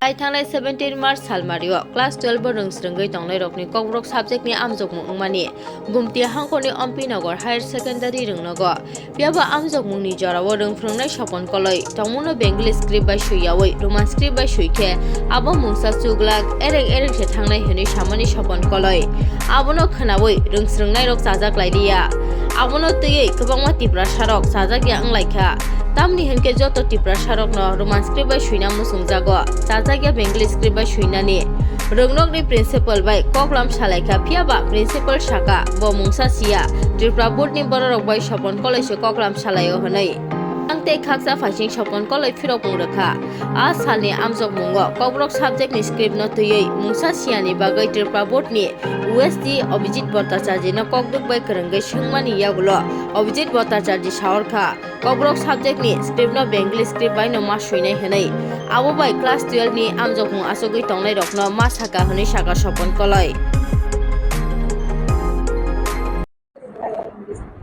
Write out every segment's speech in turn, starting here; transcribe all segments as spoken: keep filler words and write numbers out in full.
Thangnai seventeen March salmario class twelve o rwng swrwngwi tongnairokni Kokborok subject ni amjokmung wngmani Gumti hangkorni Ompi Nagar Higher Secondary rwngnogo. Phiya ba amjokmungni jorao rwng phrwngnai Sopon Koloi tongmungno Bengali script bai swi yaui Roman script bai swi khe abo mungsa chuglak ereng ereng se thangnai hwnwi samani Sopon Koloi. Abono khwnaui rwng swrwngnairok chajak lai liya. Abono twiwi kwbangma Tiprasarok chajak ya wng lai kha. Tamni hwn khe joto Tiprasarokno Roman script bai swina muchungjago, chajak ya Bengali script bai swinani. Rwngnokni principal bai koklam salai kha, phiya ba principal saka bo mungsa siya, Tripura board ni bororok bai Sopon Koloi se koklam salaio hwnwi. Ang tei khaksa phaising Sopon Koloi phirokmung rwkha. A salni amjokmungo Kokborok subject ni script no twiwi mungsa siyani bagwi Tripura board ni U S D Abhijit Bhattacharjee no kokduk bai kwrwngwi swngmani yagulo Abhijit Bhattacharjee saor kha, Kokborok subject ni script no Bengali script bai no ma swinai hwnwi. Abo bai class twelve ni amjokmung achugwi tongnairokno ma saka hwnwi saka Sopon Koloi.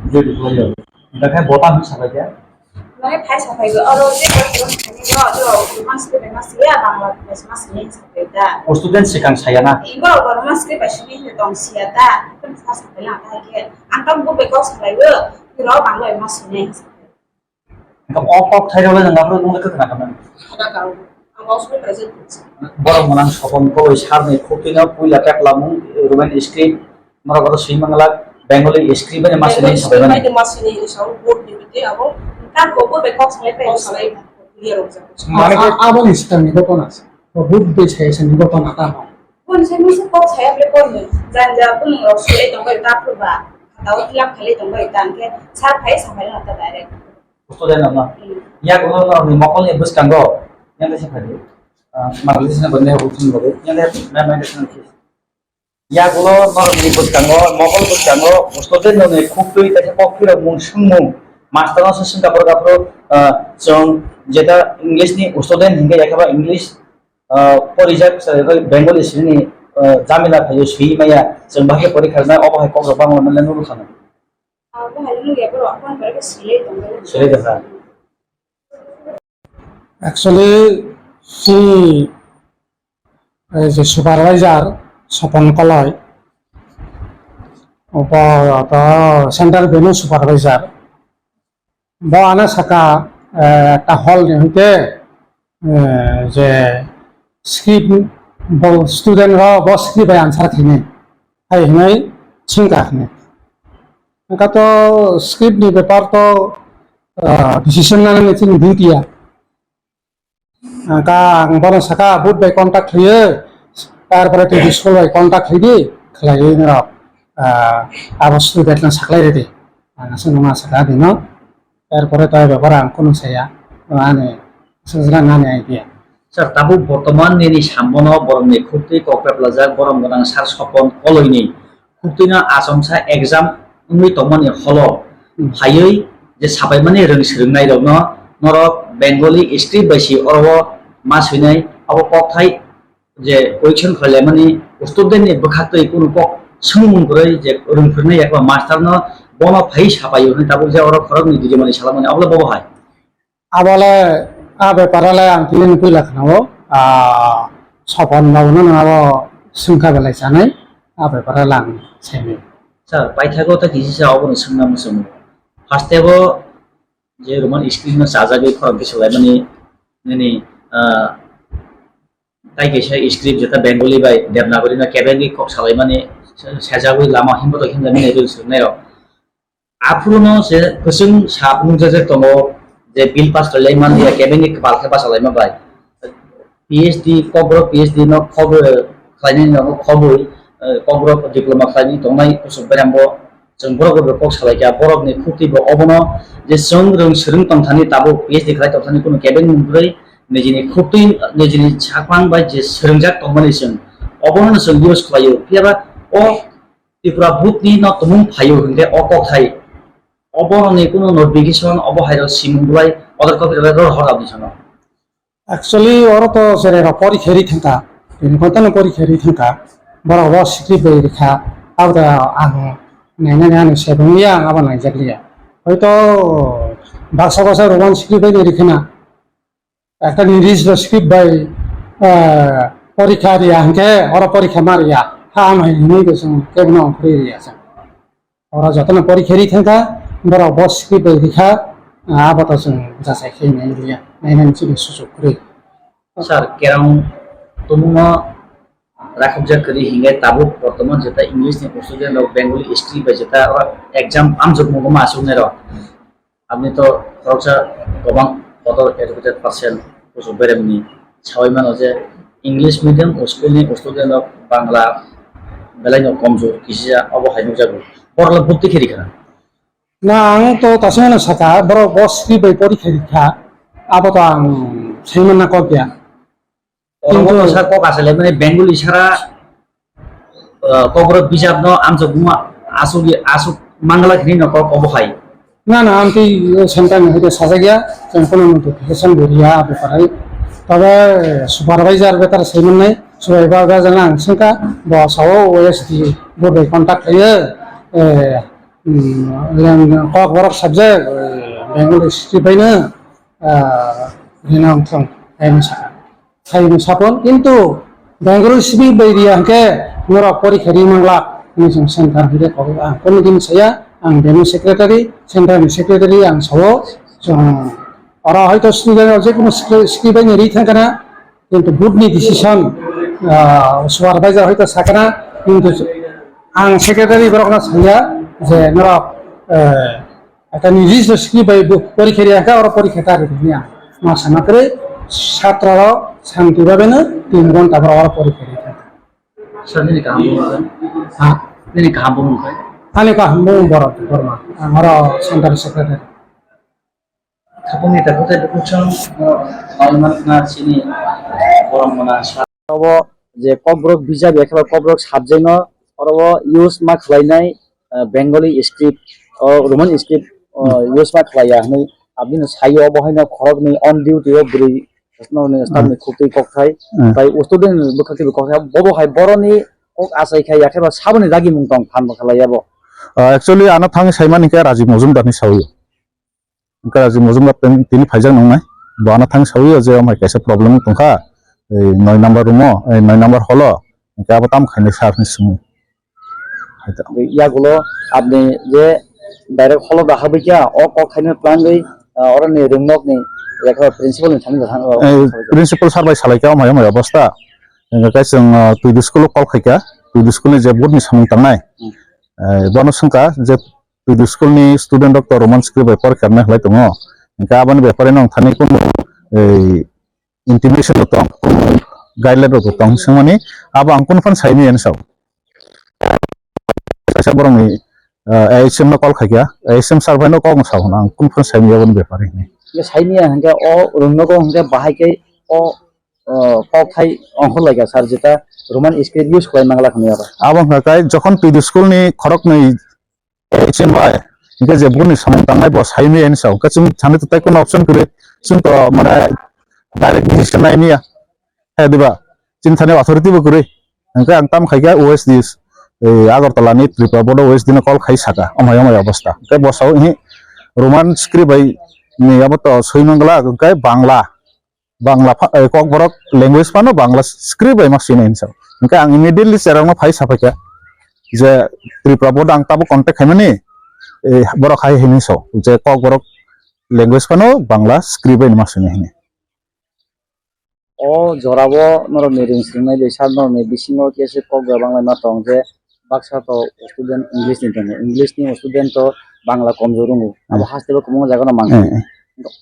Jodi player. Dakhe bota hwn sabai khe? Mane phai sabai go, oro je ko ko thani go, oro mas ke mas ya, Bangla mas mas ni sabai da. O student sikang saya na? Ibo oro mas ke bai sini tong siya da. Kan sa sabai la ta ke. Ang kam go be ko sabai go. Iro Bangla mas ni. Engkha o kok thairok le nang aphuru nung le kwkhna kha nang. Khana kha. Ang o soi present. Borok mwnang Sopon Koloi sir ni khuk twino puila kepla mung Roman script, norok oro swi manglak Bengali script bai ma sini sabai mani. Bai ma sini ni sa board ni bite abo. Kan ko ko be kok sai pe sai clear rok jak. Mane ke abo ni sitang ni ko na. Ko board be sai sai ni ko na ta. Kon sai ni kok sai le kon ni. Jan ja kun rok sui tong bai ta phu ba. Khata o tilak khali tong bai ta ke. Sir phai sabai na ta direct. Student no, no. Yak ulo no ni mokol ni bwskango, yang tei saphadi. Ah, Bangladesh ni bwrwi habo thung bagwi, yang tei mem mem thung bagwi. Yak ulo no ni bwskango, mokol bwskango, student no ni khuk twi tei kok phirok mung swngmung. Master no se swngkha borok aphuru, ah, chwng jeta English ni student hinkhe yakhaba English, ah, porijak, sa-, Bengali sini, ah, jamila phaio swi maya, chwng bahai porikha rwnai, obo hai kok rok bangma manle nukha nw. Abo hai wngya borok phone bai khe swilai tongo. Swilai tongkha. Actually, si, eh, je supervisor, Sopon Koloi, obo to central venue supervisor. Bo ano saka, eh, ta hall ni hwnkhe, eh, je script bo student rok bo script bai answer khainai, hai hwnwi swngkha hwnwi. Wngkha to script ni bepar to, ah, decision nanani chini duty ya. Wngkha ang bono saka board bai contact khlaiwi, tarpore twi school bai contact khlaidi, khlaiwi norok, ah, abo student no saklai ridi. Ang aswk nungma saka bino. Erpore to eba bara ang kunu saya, ani sujra nani idea. Sir, tabuk bortoman nini sambono borokni khuktwi kok peplajak borom gwnang sir Sopon Koloini khuktwino achomsa exam wngwi tongmani holo Hmm. phaiwi je sabaimani rwng swrwngnairokno norok Bengali script bai si oro ma swinai abo kokthai je question khlailaimani student ni bwkhaktwi kunu kok swngmung kwrwi je rwngphirnai yakma master no bono phai sapaio hwnwi tabuk je oro khoroknwi didimani salamani abole bobo hai. Abole a bepar le ang tini puila khnao, ah, Sopon babu no abo swngkha belai chanai, a bepar le ang saimai. Sir, paithago ta kisi sa obo no swngna muchungo. First tebo je Roman script no chajagwi khorang kisa laimani nini, ah, Tai kaisa script jeta Bengali bai Devanagari no kebengwi kok salaimani sejagwi lama himbotok himlaimani rwng swrwngnairok. Aphuru no se kwchwng sap nukjajak tongo je bill pass khlailaimani ya kebengwi kwpal khe bachalaima bai. P H D, Kokborok P H D no khobwi khlainani nogo khobwi, eh, Kokborok diploma khlainani tongnai kuchuk berembo. Chwng borok bai kok salai kha, borokni khuktwi bo obono je chwng rwng swrwng tongthani tabuk P H D khlai tongthani kunu kebeng mung kwrwi, nijini khuktwi, nijini sakmang bai je swrwngjak tongmani chwng obono chwng use khlaio. Phiya ba o Tripura board ni no tumung phaio hwnkhe o kokthai obono ni kunu notification obo hai rok simung bulai order copy rok hor hor aboni sono. Actually, oro to cherai rok porikha ri thangkha, tini kontano porikha ri thangkha, borok bo script bai rikha, abo to ang nainani ani sebeng liya, ang abo naijak liya. Hoito baksa baksa Roman script bai rikha na, ekta English script bai Ah, porikha riya hwnkhe oro porikha ma riya. Ha, ano hinwi bo chwng kebono phuri riya chwng. Oro jotono porikha ri thangkha, borok bo script bai rikha, ah, abo to chwng jachai khe nai riya, nainani chini suchuk kwrwi. Sir, kerang tumungno rakhupjak kwrwi hinkhe tabuk bortoman jeta English ni student rok Bengali history bai jeta oro exam amjokmung ma aswknai rok. Aboni to khoroksa gobang kotor educated person kuchuk beremni sawi mano je English medium school ni student rok Bangla belai no komjor kisa obo hai nukjago. Borok le bukti khe rikha. Na, ang to tasingano saka, borok bo script bai porikha rikha, abo to ang saimanna kok ya. Oro bo to sir kok asai lai mani Bengali sara, eh, kokborok bijap no amjokmung asuk asuk mangla khini no kok obo hai. Na, na, ang tei center ni hoite sajak ya, chwng kono notification bo riya abo karai. Tobe supervisor betar saimanai, supervisor jana ang sengka, bo sao O S D bo bai contact khlaiyo, eh, hmm, leng-, kokborok subject, eh, Bengali history baino, ah, rina wngthong, hai wngsa kha. Hai wngsa phon, kintu Bengali script bai riya hwnkhe norok porikha ri manglak, hinwi chwng center hwnkhe kok ang kono din saya, ang bini secretary, center ni secretary ang sao, chwng oro hoito student rok jekunu script, script bai ri thangkha na, kintu board ni decision, ah, supervisor hoito sakha na, kintu ang secretary borokno saya je norok, eh, Ata ni research ni bai bo porikha riya kha, oro porikha ta ri niya. Ma sama kwrwi satra rok santi babe no tin ghonta borok oro porikha riya kha. Sir, nini kaham bumung khe? Ha? Nini kaham bumung khe? Ani kaham bumung Borok Debbarma. Ang oro center secretary. Khapungni ta kotai bukuchung, uh, palman na sini borok mona sa- Abo je Kokborok bijap ya khe ba Kokborok subject no oro o use ma khlainai, ah, Bengali script, o Roman script, o, hmm, use ma khlai ya hwnwi abini sayo obo haino khoroknwi on duty o bwrwi no ni staff ni, hmm, khuk twi kok thai, hmm, bai student ni bwkhak twi kok thai, bobo hai boroni kok achai khai ya khe ba saboni dagi mung tong phan bo khlai ya bo. Ah, actually, ano thangwi saimani khe Rajiv Majumdar ni sawi. Wngkha Rajiv Majumdar tini, tini phaijak nungnai. Bo ano thang sawi o je omo hai kaisa problem wng tongkha. Ei noi number room o, ei noi number hall o. Hingke abo tamo khainai sir hinwi swngwi. Yagulo abni je direct hall o bahai kha, o kok khaina twlangwi, ah, oroni room nok ni yakha principal ni thani thang. Eh, principal sir bai salai kha omo hai omo hai obostha. Hingke chwng, ah, Twidi school o call khai kha. Twidi school ni je board ni samung tangnai. Hmm. Eh, bono swngkha je Twidi school ni student rok to Roman script bai porikha rwna khlai tongo. Hingke aboni bepare no ang thani kunu, ei, intimation rok tong, guideline rok tong swngmani abo ang kunu phano saimanya hinwi sao. Kaisa borok ni, eh, A S M no call khaikha, A S M sir bai no kok no sao hwnwi ang kunu phano saimanya aboni bepare hinwi. Ye saimanya hingke o rwng nogo hingke bahai khe o, o kok thai ongkhor laikha sir jeta Roman script use khlai manglak hinwi aro. Abo hwnka khe jokhon Twidi school ni khoroknwi H M bai, hingke je boni samung tangnai bo saimanya hinwi sao. Hingke chwng thani to tei kono option kwrwi, chwng to mane direct decision naimanya. Hai diba? Chini thani authority bo kwrwi. Hingke ang tamo khaikha O S D, eh, Agartala ni Tripura Board O S D no call khai saka. Omo hai omo hai obostha. Hingke bo sao, "Ihi, Roman script bai ni abo to soi manglak, hingke Bangla." Bangla pha-, eh, Kokborok language phano Bangla script bai ma swinai hinwi sao. Hingke ang immediately cherokno phai sapaikha je Tripura Board ang tabuk contact khaimani, eh, borok hai hinwi sao je Kokborok language phano Bangla script bai ma swinai hinwi. O jorao norokni ring swrwngmani bai sir norokni bisingo kisa kok bai banglaima tong je baksa to student English ni tongo, English ni student to Bangla komjor wngo. Abo, hmm, haste bo kwbangma jaga no mankha. Hmm, hmm.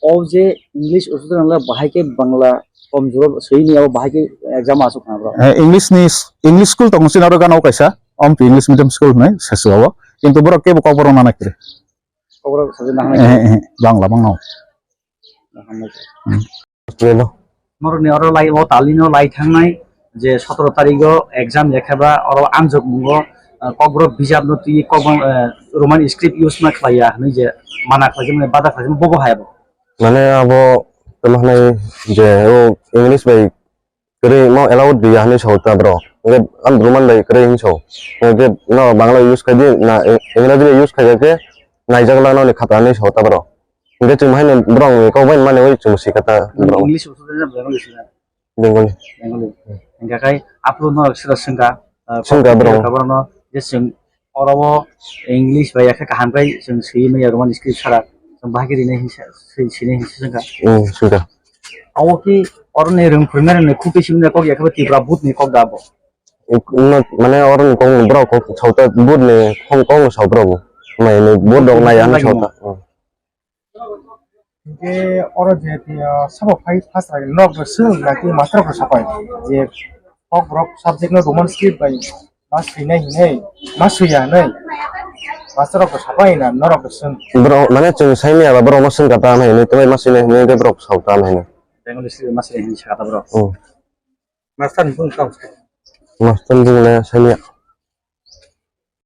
O je English student le bahai khe Bangla komjor swi ni abo bahai khe exam aswk kha bro. Eh, English ni, English school tongo chini aro gana o kaisa, Ompi English Medium School hinwi Sesua o. Kintu borok kebo Kokborok nana kiri. Kokborok saje nahana kiri. Eh, eh, Bangla, Bangla. Nahana kiri. Hmm. Hello. Norokni oro lai, o talino lai thangnai je sotoro tarigo exam lekhaba oro amjokmungo, ah, Kokborok bijapno twi Kokborok, eh, Roman script use ma khlaiya hinwi je mana khlaijak mani bada khlaijak bobo hai abo. Mane abo tamo hwnwi je o English bai kwrwi mo allowed biya hinwi sao ta bro. Hwnkhe ang Roman bai kwrwi hinwi sao. Hwnkhe no Bangla use khai di na Engraji bai use khai khe naijak la noni khata hinwi sao ta bro. Hingke chwng haino borok ni kok bai mani oi chwng sika ta borok. English o sujak na Bengali sujak? Bengali. Bengali. Hingkha khai aphuru no sira sengkha. Sengkha bro. Kabar no je seng oro o English bai yakhe kaham khai seng sui maya Roman script sara. Seng bahagi rine hinsa sui sine hinsa sengkha. Hmm, sengkha. Awo ki oro ni rung phurmere ni khupi simne kok yakhe Tripura but ni kok da bo. Mane oro ni kok bro kok sauta but ni kok kok sauta bro. Mai ni but dok nai an sauta. Hingke oro je twi sabo phai first rai nok bo swng na twi master rok sapai je kok borok subject no Roman script bai ma swinai hinai ma swiya hinai master rok sapai na norok bo swng. Bro mane chwng saimya ba borok no swng kata hinai tei ma swinai hinai tei borok sauta hinai. Bengali script ma sui hinsa kata bro. Hmm. Master ni phone kau. Master ni le saimya.